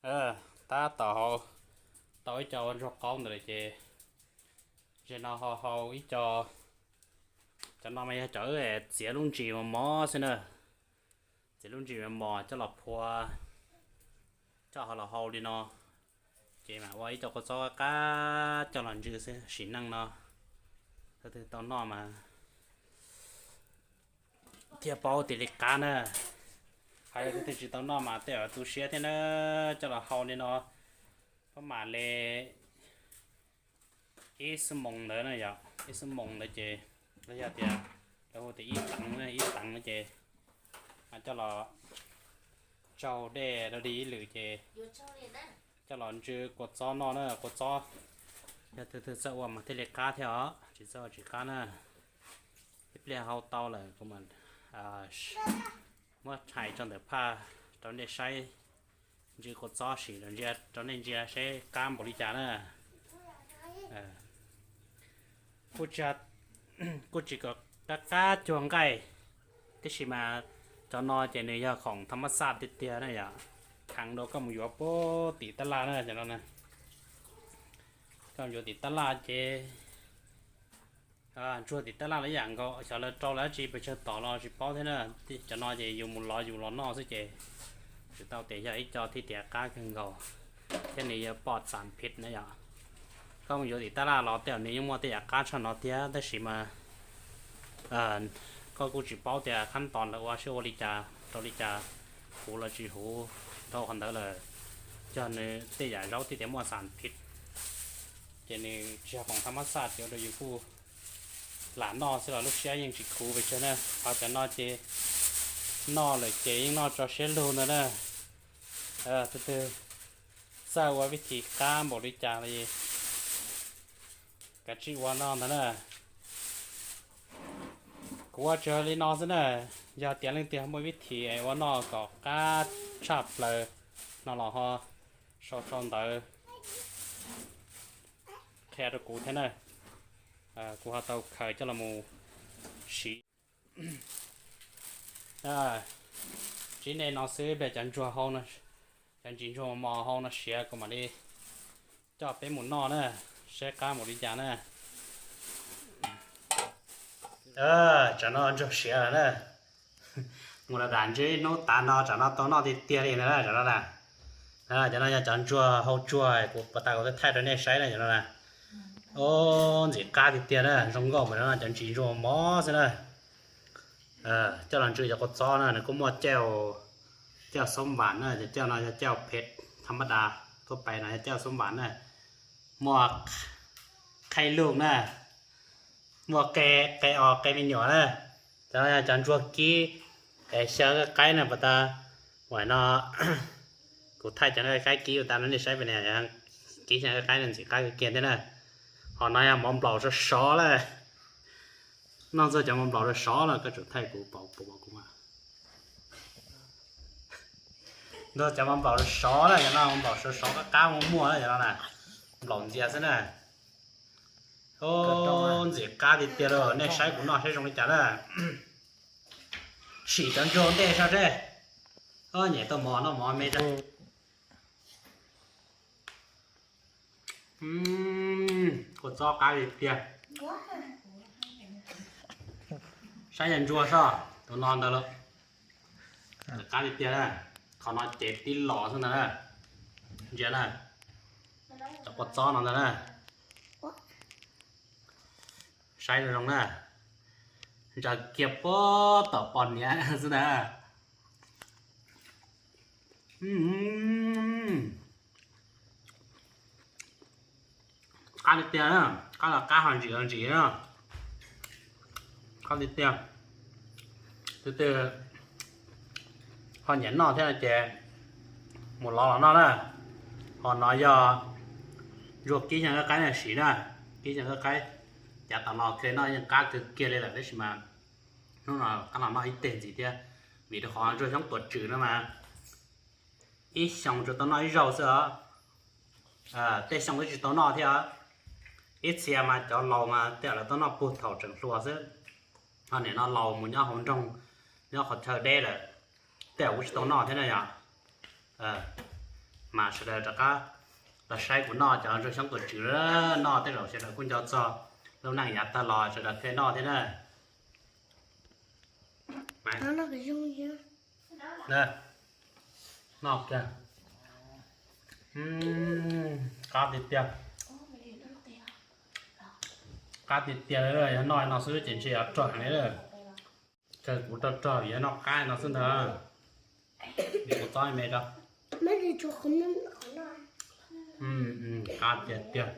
Tab tom hau tau ib co ntsuag qaub ntawd lawm ces, zaum no ho hau ib co. Cov no mas yog cov txiav lub ntsis mos mos xwb na. Txiav lub ntsis mos mos coj los phua, coj ho los hau li no, ces mam ua ib co kua txob qab coj los ntsw xwb sim neej no. Tus twg tau noj mas thiaj paub tias li qab na. Hos yog tus twg tsis tau noj mas tej zaum tu siab thiab na. Coj los hau li no, pab mam li ib xuab moos ntawd na yom, ib xuab moos ntawd ces, los yog tias lawv hu tias ib teev, ib teev no ces, mas coj los tsaug dej rau li ib lwm ces coj los ntsw kua txob noj na. Kua txob yog tus twg txawj ua mas thiaj li qab thiab os, tsis txawj ua tsis qab na. Ib pliag hau tau lawm kuv mam muab thaij tso ntawm phaj rau nej saib, ntsw kua txob sim los ntsia rau nej ntsia seb qab npaum li cas na. Kuj tsis, kuj tsis kom qab qab cuag nqaij, tab sis mas cov no ces nws yog khoom tham mab xaj tiag tiag na yom. Kheev rau koj mus yuav puag tim tab laj na cov no na. Koj mus yuav tim tab laj ces ntsuag tim tab laj lawv yam nkaus, xyov lawv rau lawv dab tsi pes tsawg tom los tsis paub thiab na. Cov no ces yus mus lov yus los noj xwb ces tsis tau tias yog ib co thiaj tias qab kawg nkaus, thiab nws yuav pom xam phiv na yom. Koj mus yuav tim tab laj los tej zaum nws yeej muaj tej yam qab tshaj no thiab, tab sis mas koj kuj tsis paub tias khab tos lawv ua sib ua li cas rau li cas, huv los tsis huv rau qhov ntawd lawm, yog nws tej yam zaub thiaj tias muaj xam phiv, ces nws tsis yog khoom tham mab xaj ces ua rau yus kuj lam noj xwb los lub siab yeej tsis khuv pes tsawg na. Ho cov no ces noj lawm ces yeej noj tso siab lug ntawd na. Tus twg txawj ua vib thim qab npaum li cas los kav tsij ua noj ntag na. Kuv ua tsuas li no xwb na, yog tias leej twg muaj vib thim es ua noj kom qab tshaj plaws no los ho sau sau ntawv qhia rau kuv thiab na. Kuv ho tau khaws coj los mus siv. Tsis nej no xwb, cov ntsuag hau, cov ntsis ntsuag mos hau no siav kuv mam li coj peb mus noj na, saib qab npaum li cas na. Tsam no ntsuag siav lawm na, mus los tas ntsib hnub tas no tsam no tau noj tiag tiag li ntag na tsam no na. Cov no yog cov ntsuag hau tsuag kuv pas tas kuv thaij rau nej saib na cov no na. Ub, ntxim qab tiag tiag na, zoo nkauj mas no cov ntsis ntsuag mos xwb na. Coj los ntsw cov kua txob na, nws kuj muaj caj, caj xoob vam na, cov caj no yog caj phem tham mab das, thuab pais no yog caj xoob vam na. Muaj qhaij luj na, muaj qe, qe os, qe me nyuam na. Cov no yog cov ntsuag kib xyaw nqaij qaib na pas tas. Uas no kuv thaij cov nqaij qaib kib pas tas no nej saib pas ne, kib xyaw nqaij qaib no ntxim qab kawg kiag thiab na. Ho no yog mov nplaum sov sov lawm. Noj txog cov mov nplaum sov sov lawm koj tsum thaij kuv pom kuv mas. Ntxuag cov mov nplaum sov sov na, cov no mov nplaum sov sov qab qab muaj muaj na cov no na. Nplaum ntxias xwb na. Ub, ntxim qab tiag tiag li, nej saib kuv noj saib zoo li cas na. Sim cov ntsuag ntej soj seb. Nyem tau mov noj mov me. Kua txob qab li tiag. Saib yog ntsuag soj, tus no ntawd lawm. Qab li tiag na. Qhov no cev tib los xwb ntag na. Ntsia na, cov kua txob no ntag na. Saib zoo zoo na. Ntsaws kiag puag tom pos niam xwb ntag. Qab li tiag, qab los qab, ho ntsim los ntsim na. Qab li tiag. Tus twg ho nyiam noj thiab no ces mus lov los noj na. Ho no yog ntsuag kib xyaw nqaij qaib na, sim na, kib xyaw nqaij qaib. Cav tom los khe noj yeej qab kawg kiag li lawm tab sis mas hnub no qab los noj ib teg ntxiv thiab, vim rau qhov ntsuag xyoob tuam tswm no mas ib xyoos tsuas tau noj ib zaug xwb os. Tej xyoo twb tsis tau noj thiab os. Ib txhia mas cov laus mas tej zaum lawv tau noj puag thaum tseem hluas xwb. Ho nim no laus mus nyob hauv nroog, nyob qhov chaw deb lawm, tej zaum kuj tsis tau noj thiab na yom. Mas sawv daws rov qab los saib kuv noj cov ntsuag xyoob tus tswv, noj tej zaum sawv daws kuj nco txog lub neej yav tag los sawv daws thiaj noj thiab na. Noj kiag, qab tiag tiag, qab tiag tiag, yog noj no xwb ces ntshe yuav rog heev li. Kawg kuv rog rog vim yog noj qab no xwb ntag. Kuv txob me rau. Qab tiag tiag.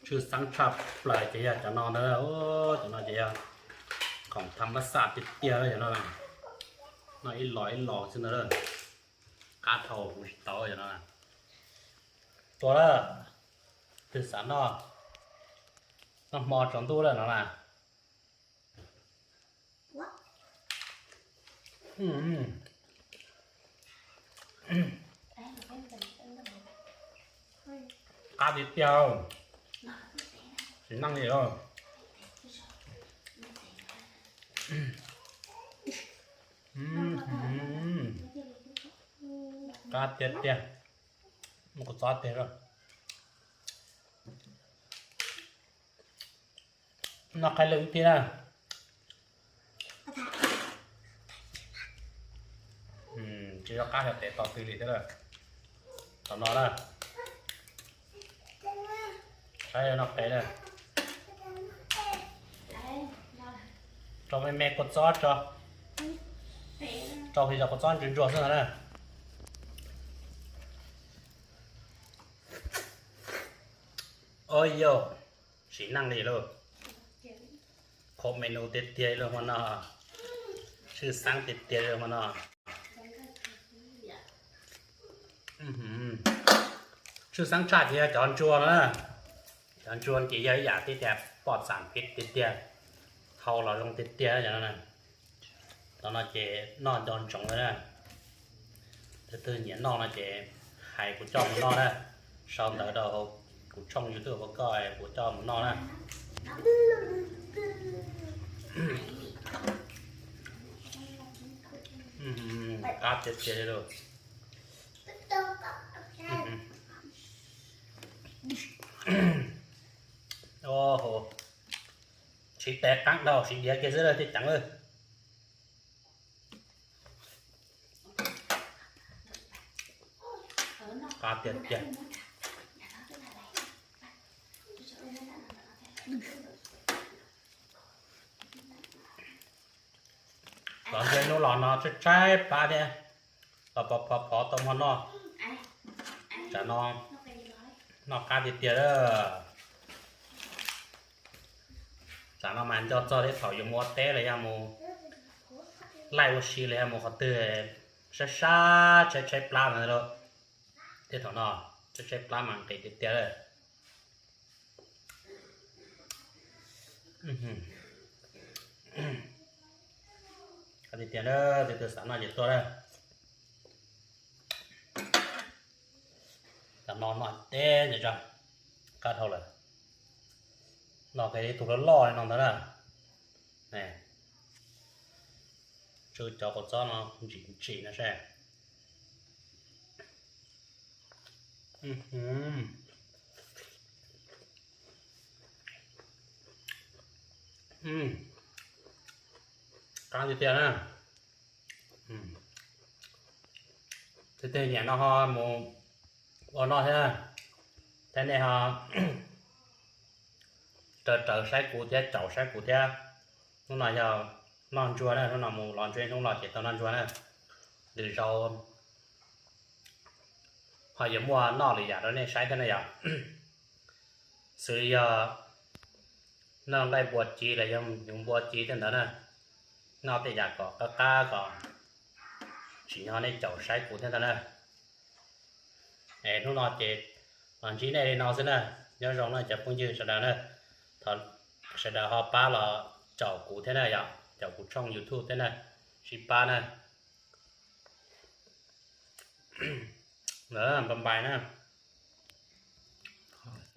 Tshwj xeeb tshaj plaws ces yog cov no ntag, cov no ces yog khoom tham mab xaj tiag tiag cov no. Noj ib los ib los xwb ntag, qab dhau kuv tsis tau cov no. Tua lawm, twg xav noj, noj hmo tsaus ntuj lawm no na. Qab tiag tiag, tsis neej li. Qab tiag tiag, kuv txob tiag. Noj qhaib lwm ib tib na. Tsis yog qab yog tes tau twg li thiab lawm. Tom no na, saib noj qe na. Rau me me kua txob tso, rau hli cov kua txob ntsuag ntsuag xwb no na. Ua yau, tsis neej li lauj. Qhov menu tiag tiag li lauj hmo no, tshwj xeeb tiag tiag li lauj hmo no. Tshwj xeeb tshaj ces yog cov ntsuag no na. Cov ntsuag ces yog ib yam tib tiag poj txam pib tiag tiag, hau los zoo tiag tiag. Cov no ces noj nco ntsoov li na. Tus twg nyiam noj no ces hais kuv coj mus noj na. Sau ntawv rau hauv kuv tshooj YouTube hauv ko kuv coj mus noj na. Qab tiag tiag li lauj. Siv tes qeeb dhau siv diav kiag xwb thiaj ceev lawm. Qab tiag tiag. Los ntsia hnub los no tshaib tshaib plab thiab, los pov phov phov tau hmo noj. Tsam no noj qab tiag tiag. Tsam no mas nco txog thiab thaum yuav mus ua teb los yog mus laij ua si los yog mus qhov twg sab sab tshaib tshaib plab no lauj. Thiab thaum no tshaib tshaib plab mas nqis tiag tiag lawm. Qab tiag tiag, tus twg xav noj ces tuaj na. Tam no noj teb ntawd tso, qab dhau lawm. Noj kiag ib tug loj loj li no ntawd na. Tsw cov kua txob no ntsim ntsim no seb. Qab tiag tiag na. Tus twg nyiam no ho mus ua noj thiab, thiab nej ho raws raws saib kuv thiab caum saib kuv thiab. Hnub no yog noj ntsuag na, hnub no mus los ntsuag hnub los ces tau noj ntsuag na. Lwm zaus ho yuav muaj noj lwm yam rau nej saib thiab na yom. Xws li yog noj nqaij npua ci los yog yus npua ci thiab ntawd na, noj tej yam kom qab qab kom tsim nyog nej caum saib kuv thiab ntawd na. Es hnub no ces los ntsib nej li no xwb na. Nyob zoo na cov phooj ywg sawv daws na, thov sawv daws ho pab los caum kuv thiab na yom, caum kuv tshooj YouTube thiab na, sib pab na. Npais npais na.